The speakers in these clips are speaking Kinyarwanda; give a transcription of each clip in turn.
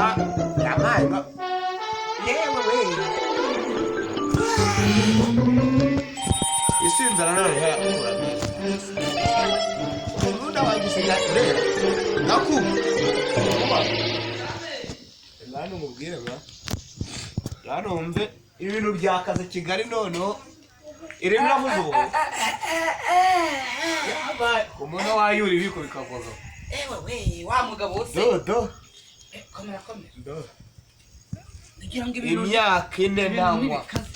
Ah, yabaye yewe we, isinzara none yakura umuntu wagize rero naku mwana, umubwire mwa mwana, wumve ibintu byakaze Kigali noneho irimo iravuze ubu yabaye umuntu wayura ibiko bikavoza. Ewe we, wa mugabo se! Dodo. Eh, komera, komera. Do. Kugira ngo ibintu Imyaka 4 ibintu ntanywa ntibikaze.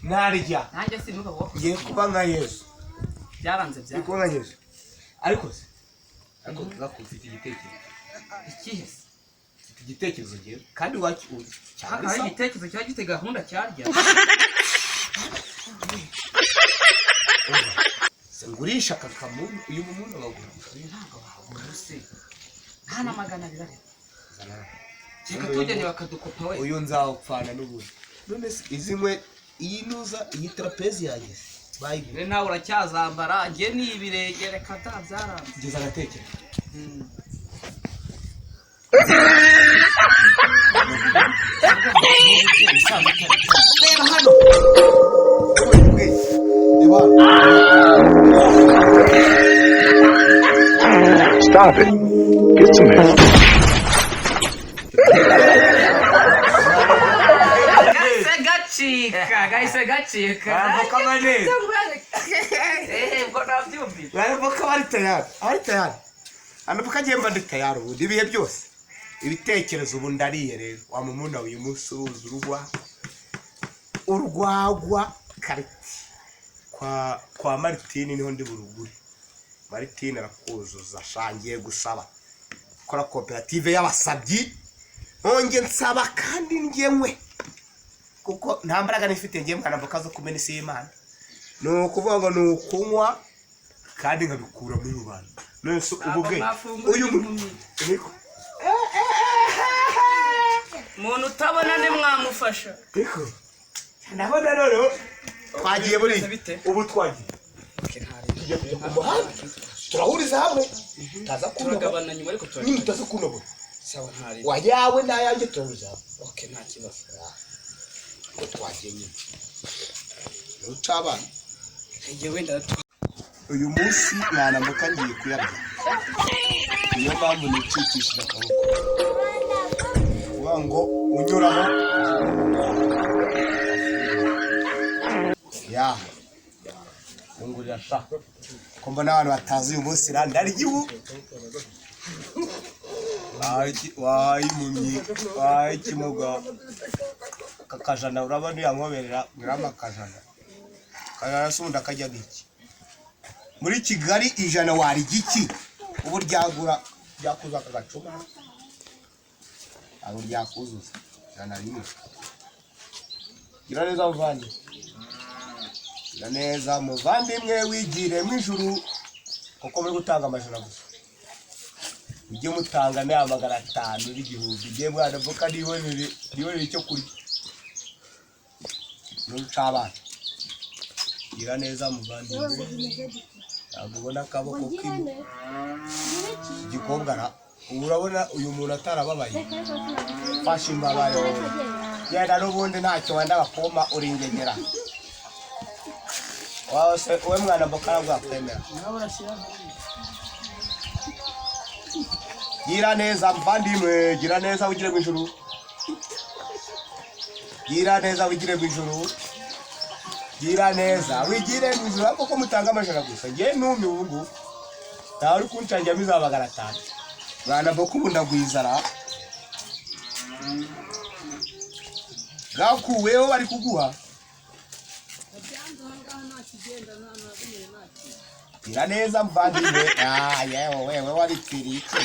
Ntarya. Nanjye sinuka kuba Ngiye kuba nka Yesu. Byaranze. Ngiye Bya kuba nka Yesu, ariko se ariko ufite igitekerezo? Ikihe se? Ufite igitekerezo ngewe kandi waki cyane. Haka hari igitekerezo kiba gifite gahunda cyarya. Se ngurisha aka kamuntu, uyu muntu bagura? Uyu ntabwo bagura se, nta na 200 ariko. Reka tujyanye bakadukopa we. Uyu nzawupfana n'ubundi. None se izi nkwe, iyi nuza, iyi trapeze yanjye se bayigura? Rero nawe uracyazambara, njye ni ibirenge, reka da, byaranze. Ngeze agatekerezo. Reba hano. Reba hano. Stop it. Get some help. Gahise gacika, gahise gacika. Aravoka manini. Eh, ubwo nabyumvise. Aravoka bari tayari, ari tayari. Anavuka agiye mba ndi tayari ubundi ibihe byose. Ibitekerezo ubu ndariye rero. Wa mumuna, uyu munsi uruzi urugwa. Urwagwa kariti. Kwa Martini niho ndi burugure. Martini arakuzuza, ashangiye gusaba. Kora koperative y'abasabyi. Nonge nsaba kandi njyewe. Kuko nta mbaraga nifite ngiye mwana mvuka zo kumena isi y'Imana. Ni ukuvuga ngo ni ukunywa kandi nkabikura muri rubanda. None se ubu bwe Mwafungura uyu impumyi. Niko. Umuntu utabona ntimwamufasha. Niko. Ndabona noneho twagiye buri Bite? Ubu twagiye. Tugiye kujya ku muhanda. Turahuriza hamwe. Utaza kunobora. Turagabana nyuma ariko. Nyine Turagabana. utaza kunobora. Sawa, ntari. Wayawe n'ayanjye turahuriza hamwe. Okay, nta kibazo. Ko twagiye nyine. Nuca abana. Njye wenda Uyu munsi mwanambuka ngiye kuyarya. Niyo mpamvu nicikishije akaboko. Kuvuga ngo unyuraho. Ya. Fungurira sha. Ko mbona abantu batazi uyu munsi ra ndarya ibu. Wayi impumyi, wayi ikimuga. Kakajana urabona yankoberera ngrama kajana. Kajana se ubundi akajya iki? Muri Kigali ijana warya iki? Ubu ryagura ryakuza aka gacuma, ntabwo ryakuzuza 100. Gira neza muvandimwe, gira neza muvandimwe, wigire mu ijuru kuko muri gutanga amajana gusa. Ujye mutanga n'aya 500 n'igihumbi, ujye mwana mvuka nibonere, nibonere icyo kurya n'uca abana. Gira neza muvandimwe, ntabwo ubona akaboko k'iwe igikobwa ra? Ubu urabona uyu muntu atarababaye? Fashe imbabayo, genda n'ubundi ntacyo wenda bakoma, uringegera wose we mwana mbokara bwakwemera. Gira neza muvandimwe, gira neza wigire mu ijuru, gira neza wigire mu ijuru, gira neza wigire mu ijuru. Ariko ko mutanga amajana gusa, ngewe numye ubu ngubu ntawe uri kunshangiramo iza 500. Mwana mboko, ubu ndagwizara bwakuweho bari kuguha. Gira neza muvandimwe. Ah, yewe wewe, waripfiriye iki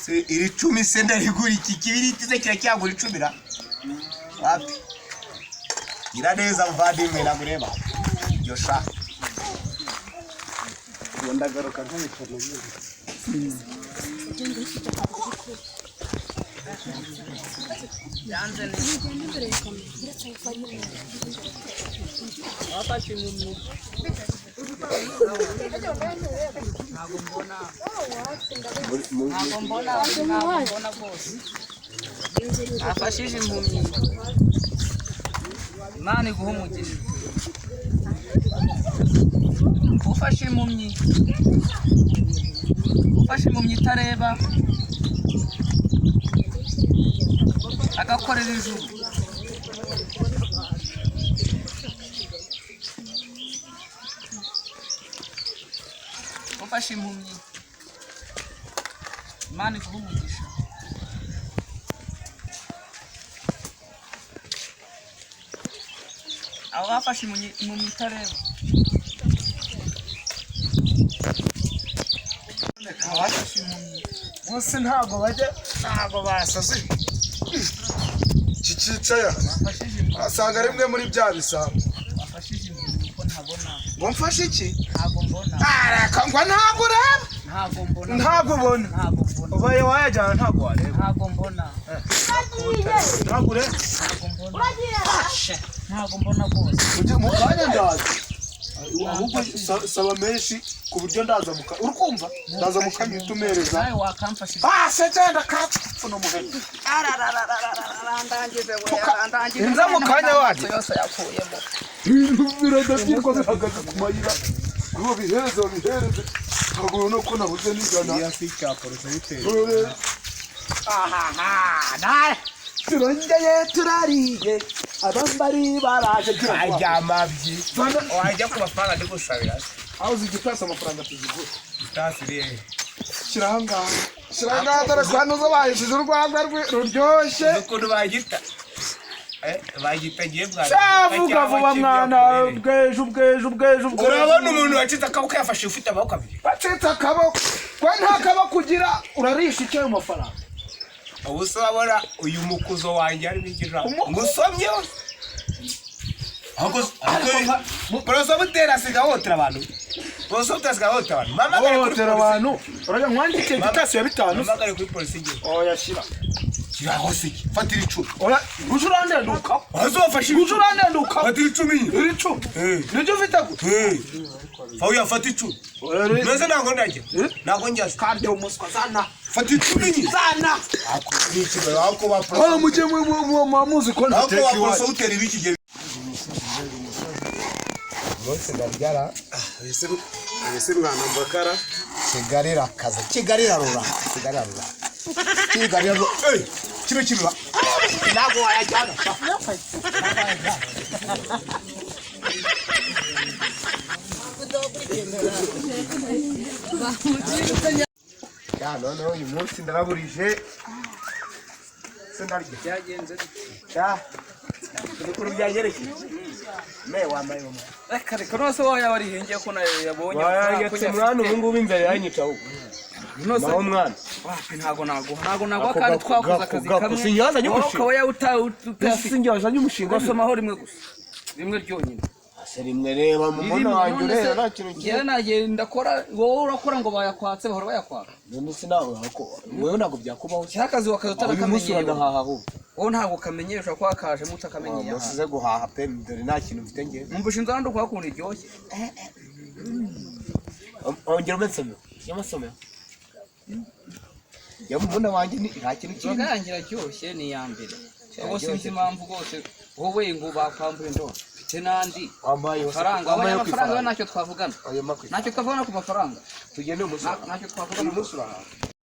se? Iri cumi se ndarigura iki? Kibiriti se kiracyagura icumi ra? Wapi. Gira neza muvandimwe, nagureba iryo sha. Ndagaruka nkabikora. Byanze neza. Wafashe impumyi. Ntabwo mbona. Ntabwo mbona, ntabwo mbona rwose. Afashije impumyi. Imana iguhe umugisha. Ufashe impumyi. Ufashe impumyi itareba. Agakorera ijuru. Ufashe impumyi. Imana iguhe umugisha. Abo bafashe impumyi itareba. Abafashe impumyi. Munsi ntabwo bajya, ntabwo basaze. Iki cyicaye Bafashije impumyi. asanga rimwe muri bya bisambo. Bafashije impumyi kuko ntabona. Ngo mfashe iki? Ntabwo mbona. Areka ngo ntabwo ureba. Ntabwo mbona. Ntabwo ubona. Ntabwo mbona. Ubaye wayajyana ntabwo wareba. Ntabwo mbona. Ntabwo ureba. Ntabwo mbona. Ntabwo mbona rwose. Ujye mu kanya ndaza. Ahubwo saba menshi ku buryo ndaza mu kanya. Uri kumva? Ndaza mu kanya uhita umereza. Nawe wakamfashije. Ah, se genda kapfu no muheto. Ararararararandangije we, arandangije. Inza mu kanya wajye. Yose yakuyemo. Ibintu biradabyirwa bihagaze ku mayira. Ngo bihereze babihereze. Ntabwo ubona ko nabuze n'ijana. Iya si icya porosegiteri. Turongeye turariye abambari baraje Ajya amabyi. Wajya ku mafaranga ndi gusabira. Aho zigitasa amafaranga tuzigura. Itasi iri hehe? Shyira aha ngaha. Shyira aha ngaha dore ko hano zo bayishyize urwagwa ruryoshye. Uzi ukuntu bagita? Bagita ngiye bwa. Cyavuga vuba mwana bwejo bwejo bwejo bwejo. Urabona umuntu wacitse akaboko yafashe ufite amaboko abiri. Wacitse akaboko. Kwa nta kaboko ugira urarisha icyo ayo mafaranga. Ubu se urabona uyu mukuzo wanjye harimo ikijambo. Ngusomye. Porosomutera asiga ahotera abantu. Porosomutera asiga ahotera abantu. Mama Hohotera abantu. Urajya nkwandike igitasi ya 5. Mpamagare kuri polisi igihe. Oya shyira. Shyiraho se iki? Fatira 10. Oya uje urandenduka. Wazofashe Uje urandenduka. Fatira 10. Iri 10. Nibyo ufite gute? Fawuya fata 10. Nose ntabwo ndajya. Ntabwo njya. Kandi umuswa zana. Fata 10 nyine. Zana. Ako ni ikibazo ako ba Hano mujye muzi ko Ako ntateka ba iwanyu. porosomutera ibiki gihe. Umunsi ndaryara. Ese mwana mbakara. Kigali irakaza. Kigali irarura. Kigali irarura. Kigali irarura. Hey! Kino kirura. Ntabwo wayajyana. Ya noneho uyu munsi ndaraburije. Se ndarya. Byagenze bite? Ya. Ukuntu byanyerekeye. Me wambaye mama. Reka reka nose wowe yaba arihingiye ko nayo yabonye. Wayagetse mwana ubu ngubu inzara yanyica ahubwo. Nose Naho mwana. wapi ntabwo naguha. Ntabwo naguha Ako kandi gako- twakoze gako- akazi gako. kamwe. Sinjye Wowe umushinga. ukaba yawutayafite. Sinjye wazanye umushinga. Ugasomaho rimwe gusa. Rimwe ryonyine. Se rimwe reba mu mwana wanjye ureba nta kintu Njyewe nagenda ndakora wowe urakora ngo bayakwatse bahora bayakwaka. None se nawe ako wewe ntabwo byakubaho. Cyangwa akazi wakaza Uyu munsi utarakamenyeye. uranahaha ahubwo. Wowe ntabwo ukamenyeye ushobora kuba wakajemo utakamenyeye. Umunsi uze guhaha pe dore nta kintu mfite ngewe. Numva inzara ndukora ukuntu iryoshye. Ongera umensomeho. Yamasomero. Ya mubona wanjye ni nta kintu Inzoga kirimo. yanjye iraryoshye ni iya mbere. Ubwo sinzi impamvu rwose wowe ngo bakwambura indobo. Mfite n'andi. Wambaye yose. Faranga, Wambaye abanya ku amafaranga we ifaranga. ntacyo twavugana. Ayo makwe. Ntacyo twavugana ku mafaranga. Tugende umunsi. Ntacyo twavugana. Uyu munsi urahaha.